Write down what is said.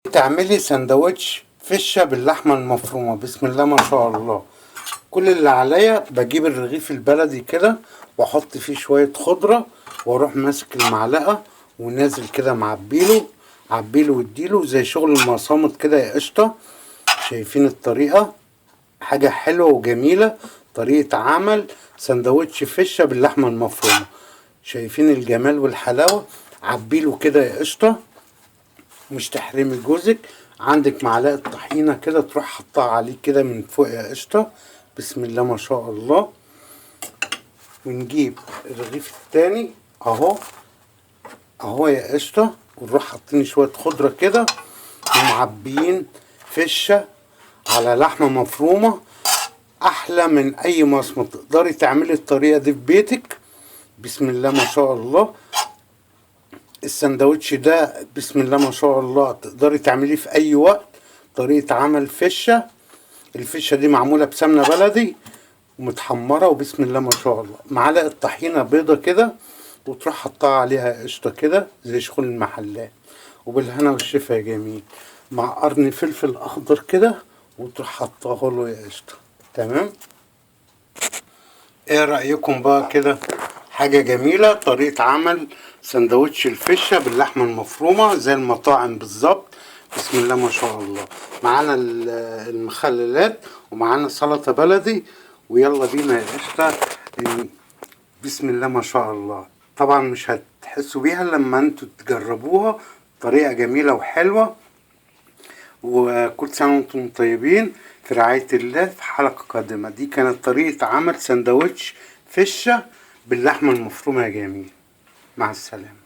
تعملي سندوتش فشة باللحمة المفرومة. بسم الله ما شاء الله. كل اللي عليا بجيب الرغيف البلدي كده واحط فيه شوية خضرة، واروح ماسك المعلقة ونازل كده معبيله عبيله واديله زي شغل المصامت كده يا قشطة. شايفين الطريقة؟ حاجة حلوة وجميلة، طريقة عمل سندوتش فشة باللحمة المفرومة. شايفين الجمال والحلاوة؟ عبيله كده يا قشطة، مش تحرمي جوزك. عندك معلقة طحينة كده تروح حطها عليه كده من فوق يا قشطة. بسم الله ما شاء الله. ونجيب الرغيف التاني اهو اهو يا قشطة، ونروح حاطين شوية خضرة كده ومعبيين فشة على لحمة مفرومة. احلى من اي مصمت. تقدري تعملي الطريقة دي في بيتك. بسم الله ما شاء الله. السندوتش ده بسم الله ما شاء الله تقدري تعمليه في اي وقت. طريقة عمل فشة، الفشة دي معمولة بسمنة بلدي ومتحمرة، وبسم الله ما شاء الله. معلقة طحينة بيضة كده وتروح حطها عليها قشطة كده زي شغل المحلات. وبالهنا والشفا يا جميل. مع قرن فلفل اخضر كده وتروح حطاه له يا قشطة. تمام. ايه رأيكم بقى كده؟ حاجة جميلة، طريقة عمل سندوتش الفشة باللحمة المفرومة زي المطاعم بالظبط. بسم الله ما شاء الله. معانا المخللات ومعانا سلطة بلدي، ويلا بينا يا قشطة. بسم الله ما شاء الله. طبعا مش هتحسوا بيها لما انتوا تجربوها. طريقة جميلة وحلوة. وكل سنة وانتم طيبين، في رعاية الله. في حلقة قادمة. دي كانت طريقة عمل سندوتش فشة باللحمة المفرومة يا جميل. مع السلامة.